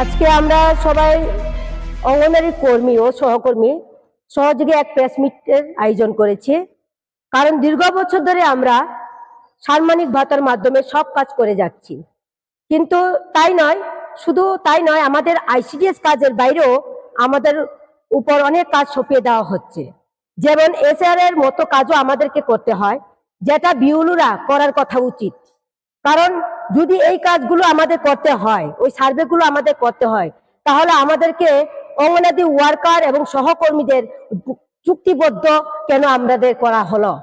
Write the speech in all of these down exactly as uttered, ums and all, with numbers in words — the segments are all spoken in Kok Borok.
আজকে আমরা সবাই অঙ্গনারী কর্মী ও সহকর্মী সহযোগে এক প্রেস মিটের আয়োজন করেছি, কারণ দীর্ঘ বছর ধরে আমরা সাম্মানিক ভাতার মাধ্যমে সব কাজ করে যাচ্ছি। কিন্তু তাই নয়, শুধু তাই নয়, আমাদের আইসিডিএস কাজের বাইরেও আমাদের উপর অনেক কাজ সঁপিয়ে দেওয়া হচ্ছে। যেমন এসআর এর মতো কাজও আমাদেরকে করতে হয়, যেটা বিএলওরা করার কথা উচিত। কারণ যদি এই কাজগুলো আমাদের করতে হয়, ওই সার্ভেগুলো আমাদের করতে হয়, তাহলে আমাদেরকে অঙ্গনাদি ওয়ার্কার এবং সহকর্মীদের চুক্তিবদ্ধ কেন আমাদের করা হলো?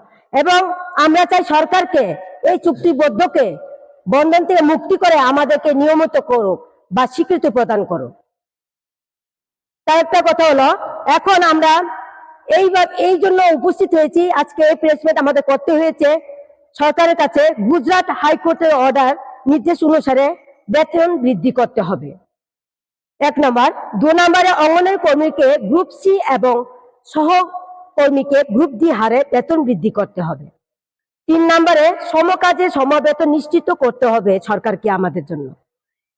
এবং আমরা চাই সরকারকে এই চুক্তিবদ্ধকে বন্ধন থেকে মুক্তি করে আমাদেরকে নিয়মিত করুক বা স্বীকৃতি প্রদান করুক। তার একটা কথা হলো, এখন আমরা এই বা-, এই জন্য উপস্থিত হয়েছি, আজকে এই প্রেস মিট আমাদের করতে হয়েছে। সরকারের কাছে গুজরাট হাইকোর্টের অর্ডার, নির্দেশ অনুসারে বেতন বৃদ্ধি করতে হবে, এক নম্বর। দু নম্বরে অঙ্গনওয়াড়ি কর্মীকে গ্রুপ সি এবং সহকর্মীকে গ্রুপ ডি হারে বেতন বৃদ্ধি করতে হবে। তিন নম্বরে সমকাজে সমবেতন নিশ্চিত করতে হবে সরকারকে আমাদের জন্য।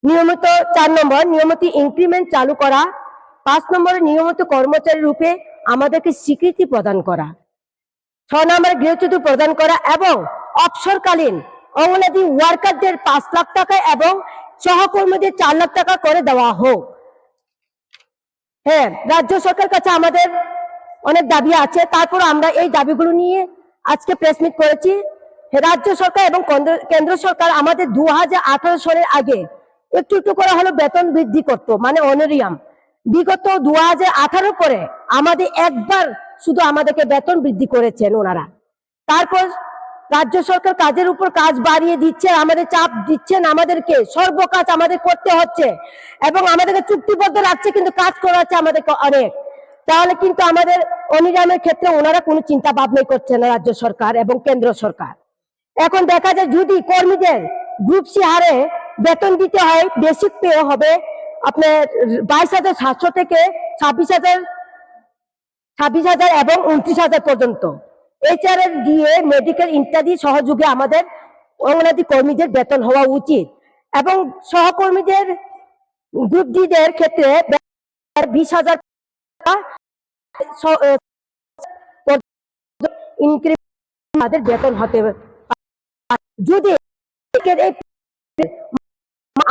নিয়মিত, চার নম্বর, নিয়মিত ইনক্রিমেন্ট চালু করা। পাঁচ নম্বরে নিয়মিত কর্মচারী রূপে আমাদেরকে স্বীকৃতি প্রদান করা। ছয় নম্বরে গ্র্যাচুইটি প্রদান করা এবং অবসরকালীন অঙ্গনাদি ওয়ার্কারদের পাঁচ লাখ টাকা এবং সহকর্মীদের চার লাখ টাকা করে দেওয়া হোক। হ্যাঁ, রাজ্য সরকার কাছে আমাদের অনেক দাবি আছে, তারপর আমরা এই দাবিগুলো নিয়ে আজকে প্রেস মিট করেছি। হ্যাঁ, রাজ্য সরকার এবং কেন্দ্র, কেন্দ্র সরকার আমাদের দু হাজার আঠারো সালের আগে একটু একটু করে হলো বেতন বৃদ্ধি করতো, মানে অনারিয়াম। বিগত দু হাজার আঠারো পরে আমাদের একবার শুধু আমাদেরকে বেতন বৃদ্ধি করেছেন ওনারা। তারপর রাজ্য সরকার কাজের উপর কাজ বাড়িয়ে দিচ্ছে, আমাদের চাপ দিচ্ছেন, আমাদেরকে সর্ব কাজ আমাদের করতে হচ্ছে এবং আমাদেরকে চুক্তিবদ্ধ রাখছে, কিন্তু কাজ করাচ্ছে আমাদেরকে অনেক। তাহলে কিন্তু আমাদের অনিরামের ক্ষেত্রে ওনারা কোনো চিন্তা ভাবনাই করছে না রাজ্য সরকার এবং কেন্দ্র সরকার। এখন দেখা যায় যদি কর্মীদের গ্রুপ সি হারে বেতন দিতে হয়, বেসিক পে হবে আপনার বাইশ হাজার সাতশো থেকে ছাব্বিশ হাজার, ছাব্বিশ হাজার এবং ঊনত্রিশ হাজার পর্যন্ত। এইচআরএস, ডিএ, মেডিকেল ইত্যাদি সহযোগে আমাদের অঙ্গনাদি কর্মীদের বেতন হওয়া উচিত এবং সহকর্মীদের গ্রুপ ডিদের ক্ষেত্রে বিশ হাজার টাকা স-, এ, ইনক্রিমেন্ট তাদের বেতন হতে পারে। যদি এই,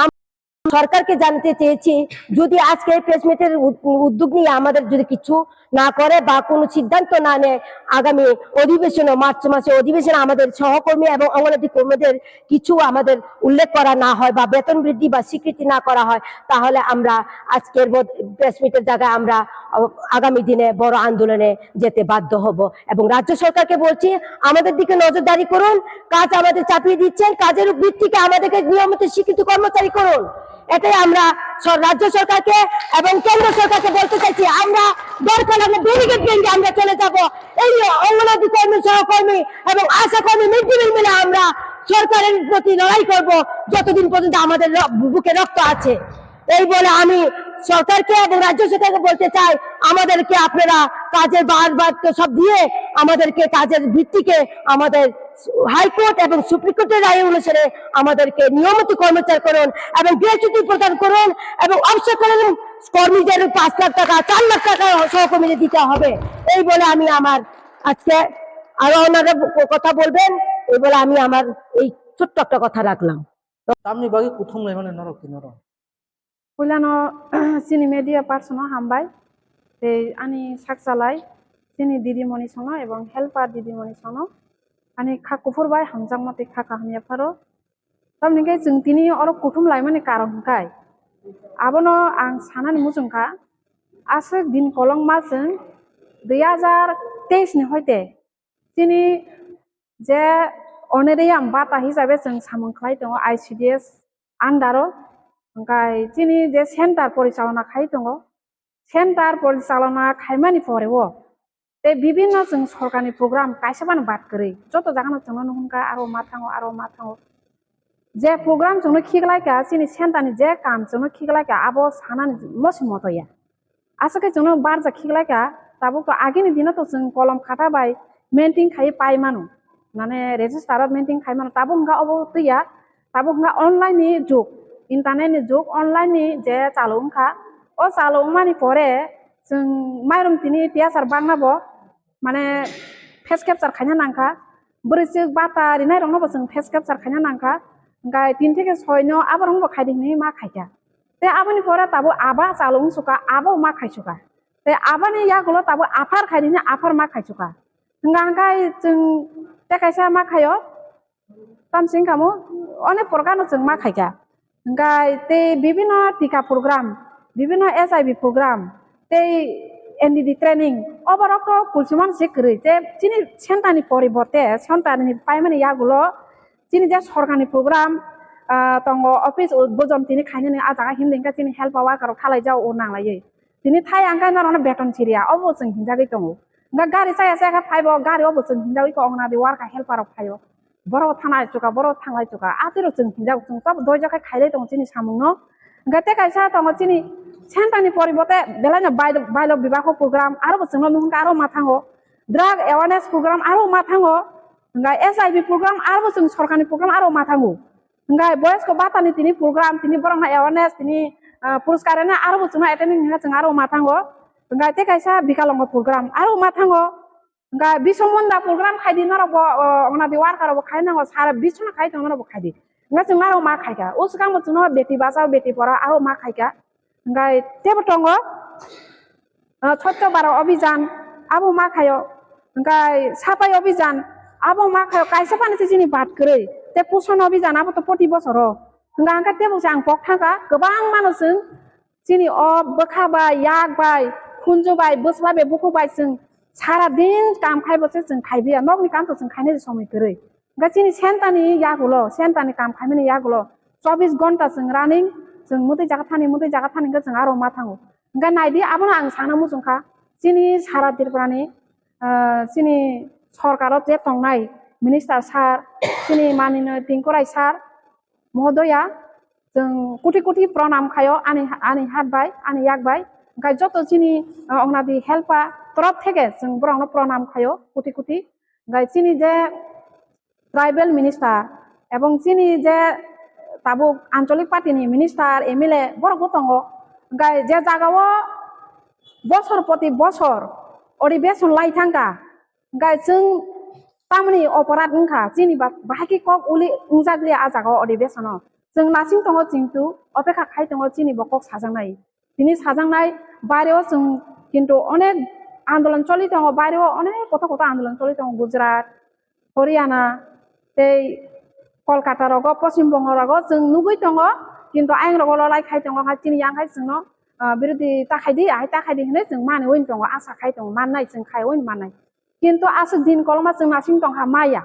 আমরা সরকারকে জানতে চেয়েছি, যদি আজকে এই প্রেস মিটের উদ-, উদ্যোগ নিয়ে আমাদের যদি কিছু না করে বা কোনো সিদ্ধান্ত না নেয়, আগামী অধিবেশনে, মার্চ মাসে অধিবেশনে আমাদের সহকর্মী এবং অঙ্গনাদি কর্মীদের কিছু আমাদের উল্লেখ করা না হয় বা বেতন বৃদ্ধি বা স্বীকৃতি না করা হয়, তাহলে আমরা আজকের প্রেস মিটের জায়গায় আমরা, আ-, আগামী দিনে বড় আন্দোলনে যেতে বাধ্য হব। এবং রাজ্য সরকারকে বলছি, আমাদের দিকে নজরদারি করুন, কাজ আমাদের চাপিয়ে দিচ্ছেন, কাজের ভিত্তিকে আমাদেরকে নিয়মিত স্বীকৃতি কর্মচারী করুন। এটাই আমরা স-, রাজ্য সরকারকে এবং কেন্দ্র সরকারকে বলতে চাইছি। আমরা দরকার হলে ব্যারিকেড ভেঙে আমরা চলে যাব। এই অঙ্গনাদি কর্মী, সহকর্মী এবং আশা কর্মী, মিড ডে মিল মিলে আমরা সরকারের প্রতি লড়াই করব, যতদিন পর্যন্ত আমাদের র-, বুকে রক্ত আছে। এই বলে আমি সরকারকে এবং রাজ্য সরকারকে বলতে চাই, আমাদেরকে আপনারা কাজের বারবার তো সব দিয়ে আমাদেরকে কাজের ভিত্তিকে আমাদের হাইকোর্ট এবং সুপ্রিম কোর্টের রায় অনুসারে আমাদেরকে নিয়মিত কর্মচারী করুন এবং গ্র্যাচুইটি প্রদান করুন এবং অবসরকালীন কর্মীদের পাঁচ লাখ টাকা, চার লাখ টাকা সহকর্মীদের দিতে হবে। এই বলে আমি আমার আজকে, আরো ওনারা কথা বলবেন, এই বলে আমি আমার এই ছোট্ট একটা কথা রাখলাম। Tamni bagwi kuthum laimani norok tini oro? Puilano chini media person no hambai, tei ani sakchalai chini didimoni songno ebong helper didimoni songno ani kha kuphur bai hamjakma tei kha kaham yapharo. Tamni hwnkhe chwng tini oro kuthum laimani karon hwnkhe abono ang sanani muchungkha, aswk din kolokma chwng dui hajar teis ni hoite chini je honorarium bata hisabe chwng samung khlai tongo I C D S under o, hwnkhe chini je center porichalona khai tongo, center porichalona khaimani pore o tei bibinno chwng sorkarni program kaisa bani bad kwrwi joto jagano chwngno nuhun kha, aro ma thango, aro ma thango. Je program chwngno khiklai kha, chini center ni je kam chwngno khiklai kha, abo sanani mosi moto ya. Aswk khe chwngno barjak khiklai kha, tabuk to agini dino to chwng kolom khata bai maintain khai pai mano, mane register o maintain khai mano, tabuk hwnkha obo twiya, tabuk hwnkha online ni jug, internet ni jug, online ni je chalu wngkha, o chalu wngmani pore chwng mairum tini tiyasar bangna bo mane face capture khaina nangkha. Bwrwi chwk bata rinai rokno bo chwng face capture khaina nangkha. Hwnkhe tin theke soi no aborok bo khaidi hinwi ma khaikha. Te aboni pore tabuk aba chalu wngsuka, abo ma khaisuka. Te aboni yagulo tabuk afar khaidi hinwi afar ma khaisuka. Hwnkha hwnkhe chwng te kaisa ma khaio, tamsing kamo onek program no chwng ma khaikha. Hwnkhe tei bibino tika program, bibino H I V program, tei N D D training, oborok to kulchimani se kwrwi. Te chini center ni poribote center ni paimani yagulo chini je sorkarni program, ah, tongo, office u-, bojon tini khainani a jaga himdi hwnkhe chini health worker rok thalai jao o nanglaiwi. Tini thai ang khe norokno beton siriya, obo chwng hinjagwi tongo. Hwnkhe gari chaya chaya khe phaibo, gari obo chwng hinjagwi khe Anganwadi worker helper rok phaio. Borok thanglai chuka, borok thanglai chuka, atwi rok chwng hinjago, chwng tabuk doijo khe khailai tongo chini samungno. Hwnkhe tei kaisa tongo chini center ni poribote belaino bailo, bailo bibaho program, aro bo chwngno nukho aro ma thango. Drug awareness program aro ma thango. Hwnkhe H I V program aro bo chwng sorkarni program aro ma thango. Hwnkhe boyosko bhatani tini program, tini borokno awareness, tini, ah, puruskar rwna aro bo chwngno attending hwnna chwng aro ma thango. Hwnkhe tei kaisa bikalongo program aro ma thango. Hwnkhe bisong munda program khaidi norok bo, o, Anganwadi worker rok bo khai nango, sara bisong khai tong norok bo khaidi. Hwnkhe chwng aro ma khaikha. O swkang bo chwngno beti bachao beti porhao aro ma khaikha. Hwnkhe teibo tongo, ah, Swachh Bharat Abhijan, abo ma khaio. Hwnkhe Saphai Abhijan, abo ma khaio. Kaisa phano se chini bad kwrwi. Te Pushan Abhijan, abo to poti bosoro. Hwnkhe hwnkhe teibo se ang kok thangkha, kwbang mano chwng chini o bwkha bai, yak bai, khunju bai, bwsla bai, bukhuk bai chwng sara din kam khaibo se chwng khaibiya. Nokni kam to chwng khainai somoi kwrwi. Hwnkhe chini center ni yagulo, center ni kam khaimani yagulo chobbish ghonta chwng running, chwng mwtwi jaga thani, mwtwi jaga thani hwnkhe chwng aro ma thango. Hwnkhe naidi, abono ang sana muchungkha, chini sara Tripura ni, ah, chini sorkaro je tongnai minister sir, chini maninoy Tingkurai sir, mohodoya, chwng koti koti pranam khaio ani, ani hat bai, ani yak bai. Hwnkhe joto chini, ah, Anganwadi helper torof theke chwng borokno pranam khaio koti koti. Hwnkhe chini je tribal minister ebong chini je tabuk ancholik party ni minister, M L A borok bo tongo. Hwnkhe je jaga o bosor poti bosor odibeshon lai thangkha, hwnkhe chwng tamoni oporad wngkha, chini ba-, bahai khe kok uli wngjak liya a jaga o odibeshon o. Chwng nasing tongo, chwng tu opekha khai tongo chini bo kok sajaknai. Tini sajaknai baireo chwng kintu onek andolon choli tongo, baireo onek kotor kotor andolon choli tongo, Gujarat, Haryana, tei Kolkata rogo, Poschim Bongo rogo chwng nugui tongo, kintu ayang rogo lolai khai tongo, hai chini yang hai chwngno, ah, birodhi ta khai di, hai ta khai di hinwi chwng mani win tongo, asa khai tongo, mannai chwng khai win mannai. Kintu aswk din koloma chwng nasing tongkha maya.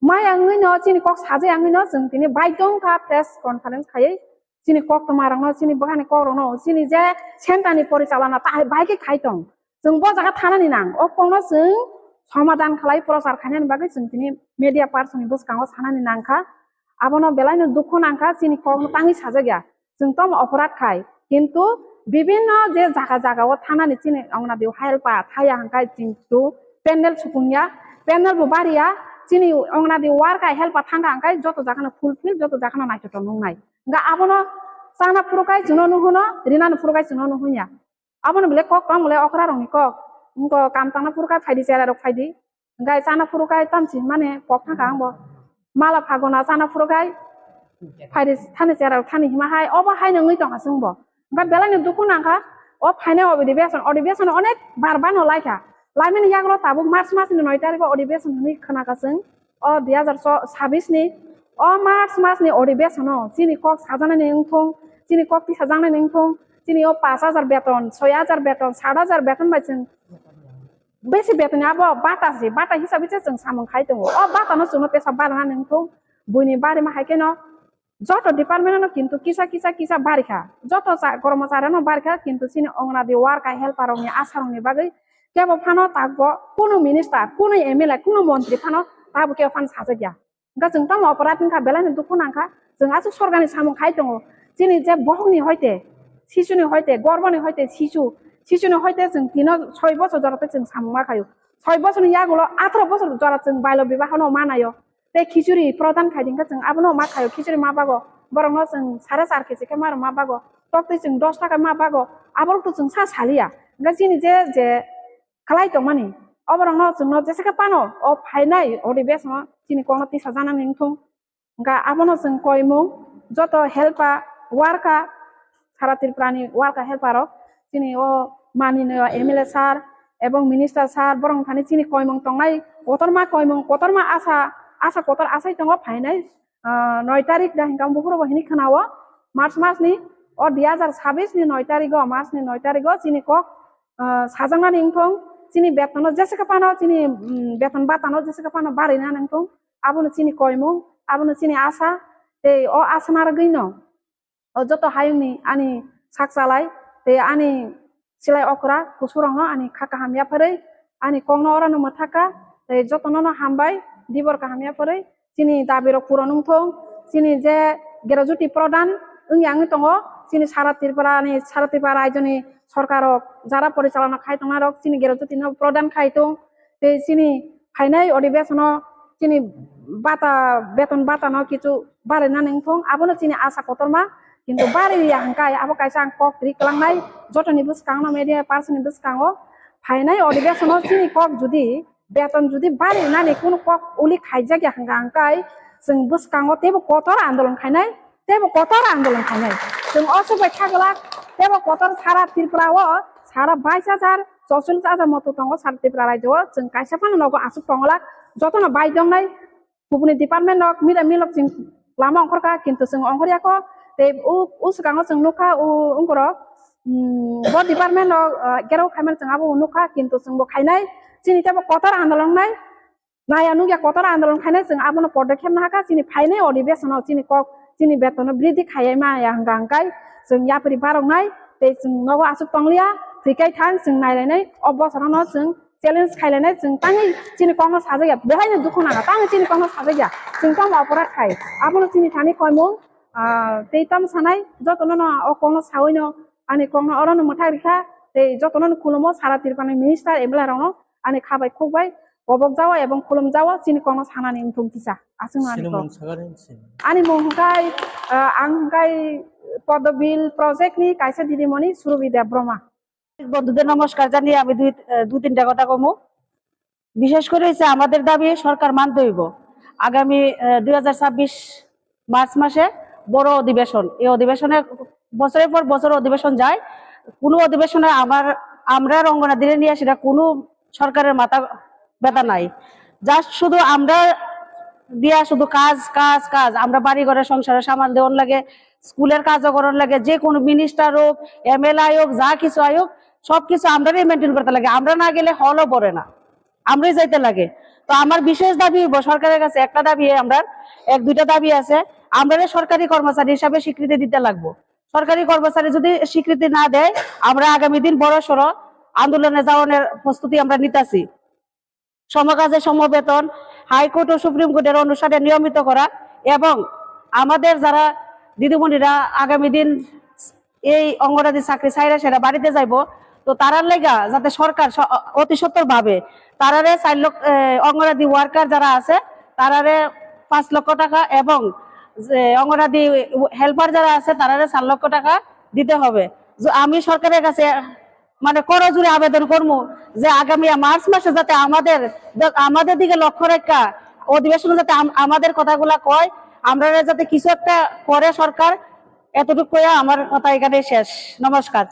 Maya wngwi no chini kok sajaya wngwi no chwng tini baidhyo wngkha press conference khaiwi chini koktwma rokno, chini bwkhani kok rokno, chini je center ni porichalona ta hai bai khe khai tong. Chwng bo jaga thanani nang, o kokno chwng somadhan khlai prochar khainani bagwi chwng tini media person ni bwskango sanani nangkha. Abono belaino dukhu nangkha, chini kokno tangwi sajak ya. Chwng tamo oporad khai, kintu bibinno je jaga jaga o thanani chini Anganwadi helper thaya hwnkhe kintu pendel supung ya, pendel bo bari ya, chini Anganwadi worker helper thangkha hwnkhe joto jagano fulfill, joto jagano naithotok nungnai. Hwnkhe abono chana phuru khai chwngno nuhuno, rinani phuru khai chwngno nuhunya. Abono bole kok tong bole okra rokni kok. Wngkha kam tangna phuru khai phaidi, chera rok phaidi. Hwnkhe chana phuru khai tamsi mane kok thangkha ang bo. Mala phagona chana phuru khai phaidi thani chera rok thani hima hai. Obo hai nangwi tongkha chwng bo. Hwnkhe belai no dukhu nangkha. O phainai odibeshon, odibeshon onek bar bano laikha. Laimani yagulo tabuk March mas ni noi tarikh o odibeshon hinwi khwnakha chwng. O dui hajar sabis ni, o March mas ni odibeshon o chini kok sajaknani wngthung, chini kok tisajaknani wngthung, chini o pash hajar beton, soi hajar beton, sat hajar beton bai chwng besi beton ni abo bata se, bata hisabe se chwng samung khai tongo. O bata no chwngno tesa barnani wngthung, buini barima hai kheno joto department no kintu kisa, kisa, kisa barikha. Joto cha-, kormochari no barikha, kintu chini Anganwadi worker helper rokni, asha rokni bagwi kebo phano tabuk kunu minister, kunu M L A, kunu montri phano tabuk kebo phano sajak ya. Hwnkhe chwng tamo oporad wngkha, belai no dukhu nangkha. Chwng aswk sorkarni samung khai tongo. Chini je bohokni hoite, sisuni hoite, gorboni hoite, sisu, sisuni hoite chwng tino soi bosor jora tei chwng samung ma khaio. Soi bosorni yagulo atharo bosor jora chwng bailo bibahono ma naio. Tei khichuri prodan khai di hwnkhe chwng abono ma khaio, khichuri ma bago. Borokno chwng sare char kg khe ma rwma bago, toktwi chwng dos taka ma bago, aborok to chwng sa saliya. Hwnkhe chini je, je khlai tongmani, oborokno chwngno jesa khe phano o phainai odibesongo chini kokno tisajaknani wngthung. Hwnkha abono chwng koimung joto helper, worker, sara Tripurani worker helper rok, chini o maninoyo M L A sir ebong minister sir, borok thani chini koimung tongnai, kotorma koimung, kotorma asa, asa kotor asai tongo phainai, ah, noi tarik da hwnkha buphuru bo hinwi khwnao, March mas ni, o dui hazar sabis ni noi tarigo, March ni noi tarigo chini kok, ah, sajaknani wngthong, chini betono jesa khe phano chini, mm, beton batano jesa khe phano barinani wngthong, abono chini koimung, abono chini asa, tei o asa narwgwino o joto hayungni ani sak chalai tei ani silai okra kusurokno ani kha kaham yapharwi ani kokno orano mwthaka tei jotonono hambai dibor kaham yapharwi chini dabirok puron wngthong, chini je gratuity prodan wngya wngwi tongo, chini sara Tripurani, sara Tripura raijo ni sorkar rok jara porichalona khai tongnai rok chini gratuity no prodan khai tong tei chini phainai odibesongo chini bata, beton batano kichu barinani wngthong, abono chini asa kotorma, kintu bariya hwnkhe abo kaisa ang kok ri kwlangnai jotoni bwskango, media person ni bwskango phainai odibesongo chini kok jodi beton jodi barinani kunu kok uli khaijakya hwnkha hwnkhe chwng bwskango teibo kotor andolon khainai. Teibo kotor andolon khainai. Chwng o swk bai kha glak, teibo kotor sara Tripura o sara bais hajar, chorchollis hajar moto tongo sara Tripura raijo o. Chwng kaisa phano nogo aswk tongo lak, jotono bai dongnai. Kubuni department rok mida milok chwng lama ongkhorkha, kintu chwng ongkhorya kho. Tei u, u swkango chwng nukha, u ungkorok, mm, bo department rok, ah, gerok khaimani chwng abo nukha, kintu chwngbo khainai. Chini teibo kotor andolon wngnai. Naya nukya kotor andolon khainai, chwng abono podokkhep nahakha, chini phainai odibesongo chini kok, chini betono bridhi khaiya maya hwnkha hwnkhe chwng yapri baroknai, tei chwng nogo aswk tongliya, thwikai thang chwng nailainai, o bosorono chwng challenge khailainai, chwng tangwi chini kokno sajakya, behaino dukhu nangkha, tangwi chini kokno sajakya, chwng tamo oporad khai, abono chini thani koimung, ah, tei tamo sanai, jotono no o kokno sawino, ani kokno orono mwthak rikha, tei jotono no khulumo sara Tripurani minister, M L A rokno, ani kha bai khuk bai kobok jao ebong khulum jao chini kokno sanani wngthung kisa. Aswk no ani kok. Ani mung hwnkhe, ah, ang hwnkhe Podobil project ni kaisa didimoni Surubi Debbarma. বন্ধুদের নমস্কার জানিয়ে আমি দুই, আহ, দু তিনটা কথা কমু। বিশেষ করে হচ্ছে আমাদের দাবি সরকার মানতে হইব। আগামী, আহ, দুই হাজার ছাব্বিশ মার্চ মাসে বড় অধিবেশন, এই অধিবেশনে বছরের পর বছর অধিবেশন যায়, কোনো অধিবেশনে আমার, আমরা রঙ্গনা দিলে নিয়ে সেটা কোনো সরকারের মাথা ব্যথা নাই। জাস্ট শুধু আমরা দিয়া শুধু কাজ, কাজ, কাজ। আমরা বাড়ি ঘরে সংসারে সামাল দেওয়ার লাগে, স্কুলের কাজও করার লাগে, যে কোনো মিনিস্টার হোক, এমএলএ হোক, যা কিছু হোক, সবকিছু আমরারই মেনটেন করতে লাগে। আমরা না গেলে হলও ভরে না, আমরাই যাইতে লাগে। তো আমার বিশেষ দাবি হইব সরকারের কাছে, একটা দাবি, আমরা এক দুইটা দাবি আছে, আমরা সরকারি কর্মচারী হিসাবে স্বীকৃতি দিতে লাগবো। সরকারি কর্মচারী যদি স্বীকৃতি না দেয়, আমরা আগামী দিন বড় সড় আন্দোলনে যাওয়ানোর প্রস্তুতি আমরা নিতেছি। সমকাজে সমবেতন, হাইকোর্ট ও সুপ্রিম কোর্টের অনুসারে নিয়মিত করা এবং আমাদের যারা দিদিমণিরা আগামী দিন এই অঙ্গনাদি চাকরি ছাইরা সেরা বাড়িতে যাইব, তো তারার লেগা যাতে সরকার স-, অতি সত্বর ভাবে তারারে চার লক্ষ, এ, অঙ্গনাদি ওয়ার্কার যারা আছে তারারে পাঁচ লক্ষ টাকা এবং যে অঙ্গনাদি হেল্পার যারা আছে তারারে চার লক্ষ টাকা দিতে হবে। যে আমি সরকারের কাছে মানে করজোড়ে আবেদন করবো যে আগামী মার্চ মাসে যাতে আমাদের, আমাদের দিকে লক্ষ্য রাখা অধিবেশনে যাতে আম-, আমাদের কথাগুলা কয়, আমরা যাতে কিছু একটা করে সরকার। এতটুকু কইয়া আমার কথা এখানে শেষ। নমস্কার।